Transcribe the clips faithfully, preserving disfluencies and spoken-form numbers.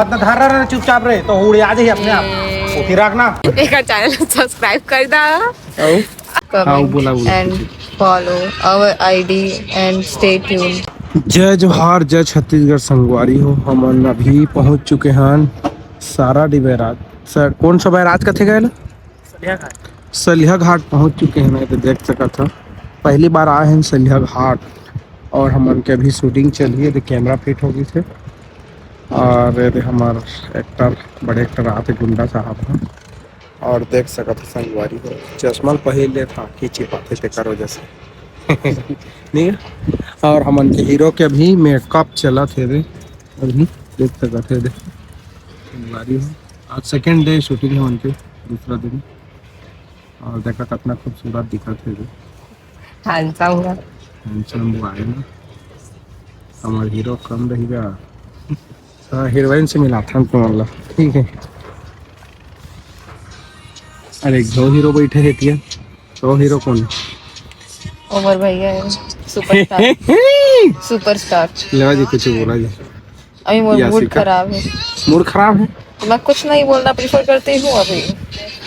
अपना धारा रहे चुपचाप रहे तो उड़े आ जाही अपने आप। उठी रख ना। एकर चैनल सब्सक्राइब कर दा। आओ। हाँ, बोला, बोला। And follow our I D and stay tuned। जय जोहार, जय छत्तीसगढ़ संगवारी हो। हमन अभी पहुंच चुके हन सारा डी बैराज। सर, कौन सा बैराज कथे गए ला? सलिहा घाट। सलिहा घाट पहुंच चुके हैं, मैं तो देख सकत हव, पहली बार आए हैं सलिहा घाट। और हमन के अभी शूटिंग चल रही है, तो कैमरा फिट हो गई थे। और ये दे हमार एक्टर, बड़े एक्टर आते गुंडा साहब हैं। और देख सकत हो संगवारी हो, चश्मा ल पहिर ले था, खींची पाते तेकर वजह से। नहीं है? और हमन के हीरो के अभी मेकअप चलत हे दे, अभी देख सकत हे दे संगवारी हो। आज सेकंड डे शूटिंग है उनके, दूसरा दिन। और देखा कितना खूबसूरत दिखत हे दे। Handsome है। Handsome वो आए ना, हमार हीरो कम रहेगा। हाँ, हीरोइन से मिलाथन तुमन ला, ठीक है। अरे, एक दो हीरो बैठे हे तिया, तो हीरो कौन है? ओमर भैया है, सुपरस्टार। सुपरस्टार। लेवा जी, कुछ बोला जी। अभी मोर मूड खराब है। मूड खराब है? मैं कुछ नहीं बोलना प्रेफर करती हूँ अभी।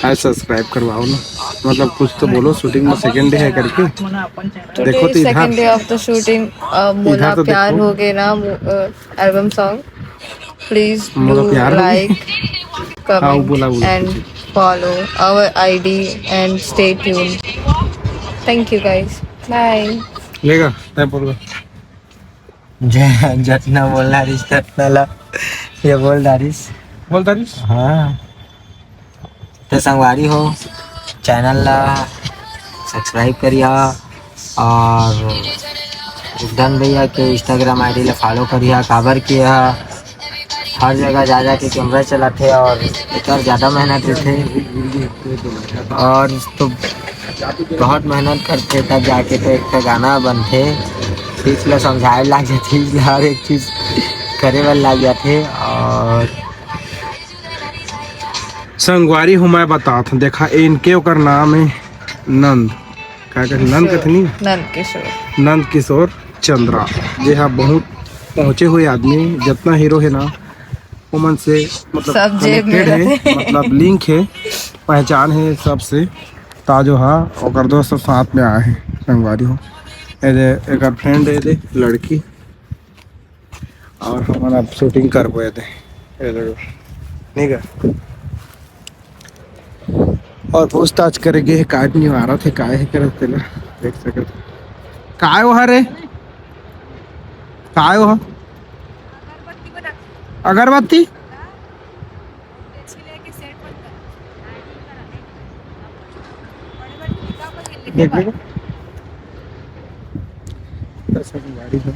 हाँ, सब्सक्राइब करवाओ ना, मतलब कुछ तो बोलो, शूटिंग में सेकंड डे है करके। Today देखो तो इधर, second day of the shooting, अ, मोला इधर तो प्यार देखो। हो गए ना, मु-, अ, एल्बम सॉन्ग। Please मोला do प्यार हो गए। Like, हाँ, वो comment बोला, बोला। And follow our I D and stay tuned। Thank you guys। Bye। लेगा, तय बोलगा। ज-, जतना बोलना रिस ततना ला, ये बोल डारिस। बोल डारिस? हाँ। तो संगवारी हो, चैनल ला सब्सक्राइब करिहा और धन भैया के Instagram I D ला फॉलो करिहा, काबर कि यह हर जगह जा जा के कैमरा चलाथे और एकर ज़्यादा मेहनत रहिथे और तो बहुत मेहनत करथे तब जाके तो एक ठो गाना बनथे। चीज ला समझाए लाग जाथे, चीज ला हर एक चीज करे बर लाग जाथे। और संगवारी हो, मैं बतात हूँ, देखा, इनके ओकर नाम है नंद, का कहथे, नंद किशोर। कथनी? नंद किशोर। नंद किशोर चंद्रा, जे हा बहुत पहुँचे हुए आदमी, जितना हीरो है ना, ओमन से मतलब सब जेब में connected है, रहते हैं। मतलब लिंक है, पहचान है सबसे। ताजो हा, ओकर दोस्त सब साथ में आए हैं संगवारी हो। ए दे, एकर फ्रेंड है दे, लड़की। और हमन अब शूटिंग करबो ए दे, ए दे, ठीक है। और पूछताछ करे गे हे, काय निवारत हे, काय हे करत तेला देख सकत। काय ओहा रे? काय ओहा? अगरबत्ती? देख ले। दस गाड़ी है।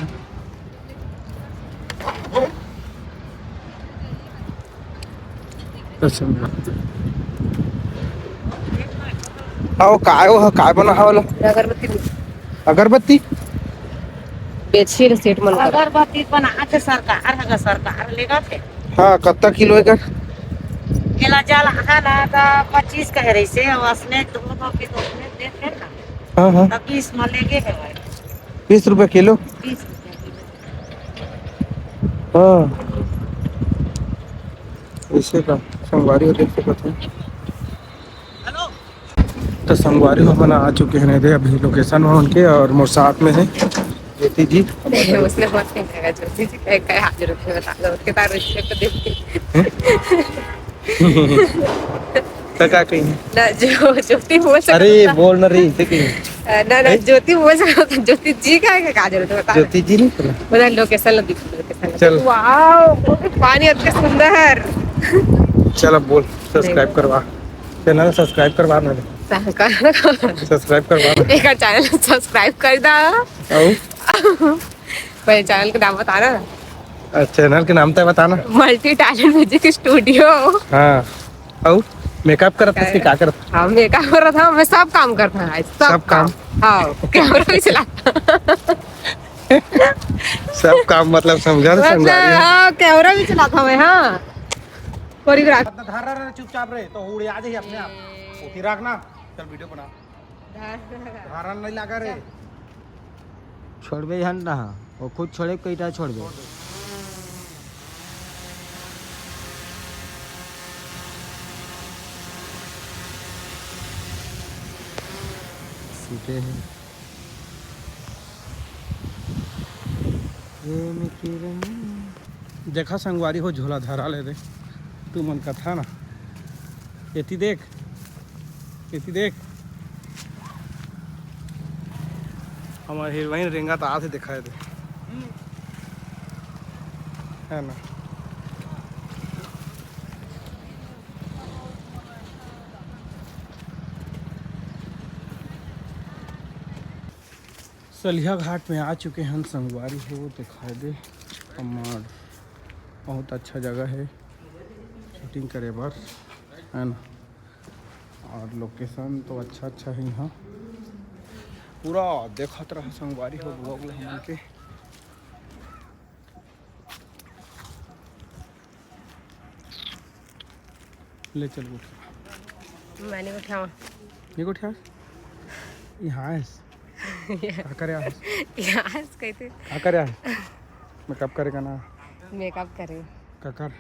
आओ, काय हो, काय बना हवल? अगरबत्ती। अगरबत्ती? बेची ल सेठ मन कर। अगरबत्ती बनाथे सरकार ह, सरकार लेगथे। हाँ, कत्ता किलो एकर? एला जलाहा ना त पच्चीस कहे रहिसे, अउ असने दो दो किलो असने देथे ना। हाँ, हाँ। त बीस म लेगे हे भाई। बीस रुपया किलो? बीस रुपया किलो। हाँ। ऐसे का संगवारी हो देख सकत हे। तो संगवारी हो, हमन आ चुके हैं दे अभी लोकेशन में उनके, और मोर साथ में है ज्योति जी। उसने मत कहेगा, ज्योति जी कहे, कहे हाजिर होके बता दो, उसके साथ रिश्ते को देख के। तो का कही? ना, जो ज्योति बोल सकता अरे, था। बोल ना रही, इसे कही। अ, ना, ना, हैं? ज्योति बोल सकता था, ज्योति जी का है, का जरूरत है, बता। ज्योति जी नहीं बोला। बोला, लोकेशन ला दिखा, लोकेशन ला। चल। वाओ, पानी अतके सुंदर। चल, अब बोल, सब्सक्राइब नहीं। करवा। चैनल सब्सक्राइब करवा ना। सब्सक्राइब। सब्सक्राइब करवा ना। एकर चैनल सब्सक्राइब कर दा। आओ। पहले चैनल के नाम बताना। अच्छा, चैनल के नाम तो बताना। Multi talent music studio. हाँ। अउ मेकअप करत हस कि का करत? हाँ, मेकअप करत हस, मैं सब काम करत हस, सब सब काम। काम। हाँ, कैमरा भी चला। सब काम मतलब समझा ना, मतलब, समझा रही है। हाँ, कैमरा भी चलाता हूँ मैं, हाँ। कोरियोग्राफ। धारा रहे, चुपचाप रहे, तो उड़े आ जाही अपने आप। उठी रख ना, चल वीडियो बना। धारा नहीं लगा रे। छोड़बे हन ना, वो खुद छोड़े, कईटा छोड़बे। छोड़ दे। टूटे हे। प्रेम के रंग। देखा संगवारी हो, झोला धरा ले रे, तुमन कथा ना। एती देख, एती देख, हमर हीरोइन रेंगत आत हे, देखा दे, है ना। सलिहा घाट में आ चुके हन संगवारी हो, दिखाई दे हमर बहुत अच्छा जगह है शूटिंग करे बर, है ना। और लोकेशन तो अच्छा अच्छा है यहाँ, पूरा देखत रहा संगवारी हो ब्लॉग ला हमन के। ले चल उठ। मैं नहीं उठावा। नहीं उठा? यहाँ है। का करे आज? यहाँ कहते। का करे आज? मेकअप करे का ना? मेकअप करे। का कर?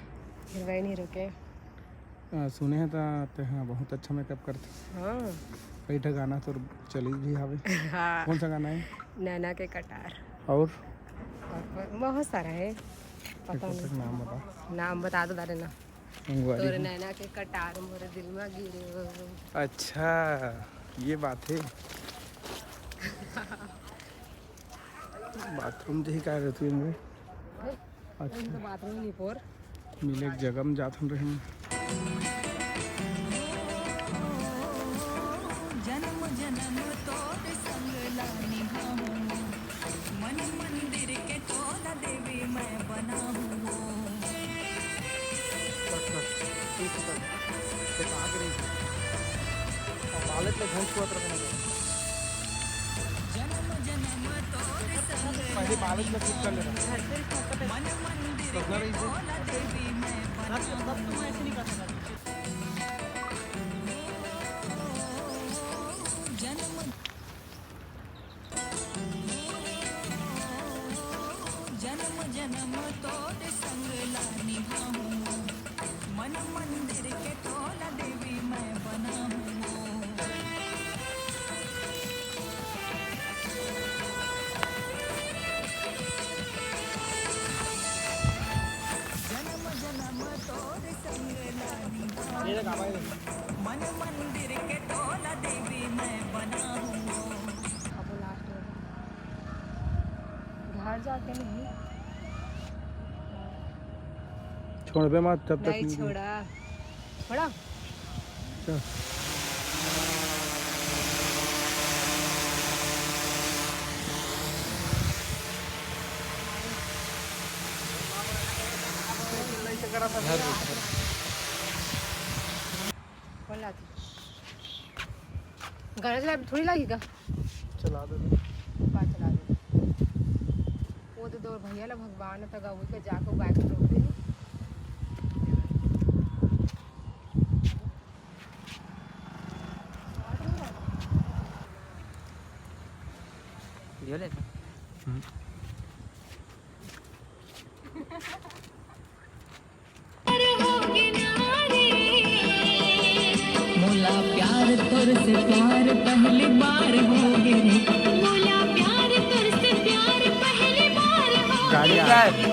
हीरोइन हीरो के। आ, सुने हैं ता ते, हाँ, बहुत अच्छा मेकअप करते। हाँ। कई ठा गाना तो चली भी हावे। हाँ। कौन सा गाना है? नैना के कटार। और? और बहुत सारा है, पता नहीं। नाम बता। नाम बता दो दारे ना। तोरे नैना के कटार मोरे दिल में गिरे। अच्छा, ये बात है। बाथरूम जही का रहती है मेरे। अच्छा। बाथरूम नहीं पोर। मिले एक जगह में जात हम रहे। जन्म जन्म तोर संग ला निभाऊं। मन मंदिर के तोला देवी मैं बनाऊं। कट, कट, ठीक है, कट। ये कहाँ के नहीं? और बालक में घुस हुआ तरफ नहीं। जन्म जन्म तोर संग पहले बालक में ठीक कर लेना। मन मंदिर के तोला देवी मैं बनाऊं। जन्म जन्म जन्म तोर संग ला निभाऊं। मन मंदिर के तोला देवी मैं बनाऊं। जन्म जन्म तोर संग ला निभाऊं। मन मंदिर के तोला देवी मैं बनाऊं। अब लास्ट में घर जाके नहीं छोड़बे मत जब तक नहीं नहीं छोड़ा। छोड़ा। चल। कौन लाती? गाना चला थोड़ी लागी का? चला दे। का चला दे? वो तो दो भैया ला भगवान तक वही का जाके बाइक रोक दे। ये ले। हम्म। मोला प्यार तोर से प्यार पहली बार होगे रे। मोला प्यार तोर से प्यार पहली बार होगे। गाड़ी आ।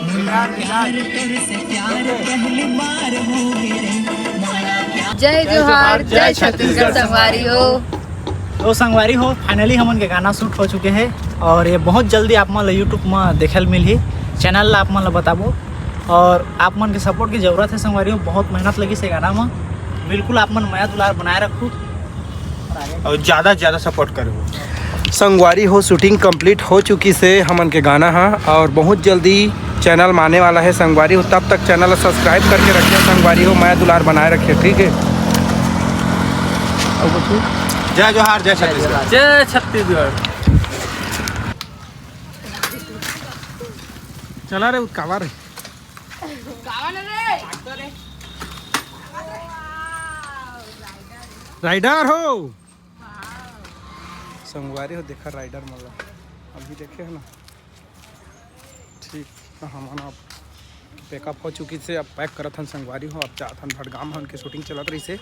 मोला प्यार तोर से प्यार पहली बार होगे रे। मोला प्यार जय जोहार, जय छत्तीसगढ़ संगवारी हो। तो संगवारी हो, finally हमन के गाना shoot हो चुके हे और ये बहुत जल्दी आप मन ला YouTube में देखे ल मिलही। Channel ला आप मन ला बताबो और आप मन के support की जरूरत हे संगवारी हो। बहुत मेहनत लगिस हे गाना में, बिल्कुल आप मन मया दुलार बनाए रखू और ज्यादा से ज्यादा support करू। संगवारी हो, shooting complete हो चुकिस हे हमन के गाना हा और बहुत जल्दी channel में आने वाला हे संगवारी हो। तब तक channel ला subscribe करके रखिए संगवारी हो, मया दुलार बनाए रखिए, ठीक है। और कुछ? जय जोहार, जय छत्तीसगढ़। जय छत्तीसगढ़। चला रे, उतकावा रे। Rider हो। संगवारी हो, देखा rider मन ला। अभी देखे है ना। ठीक, तो हमन अब packup हो चुकिस हे, अब pack करत हन संगवारी हो, अब जात हन भटगाम, हमन के shooting चलत रहिस हे।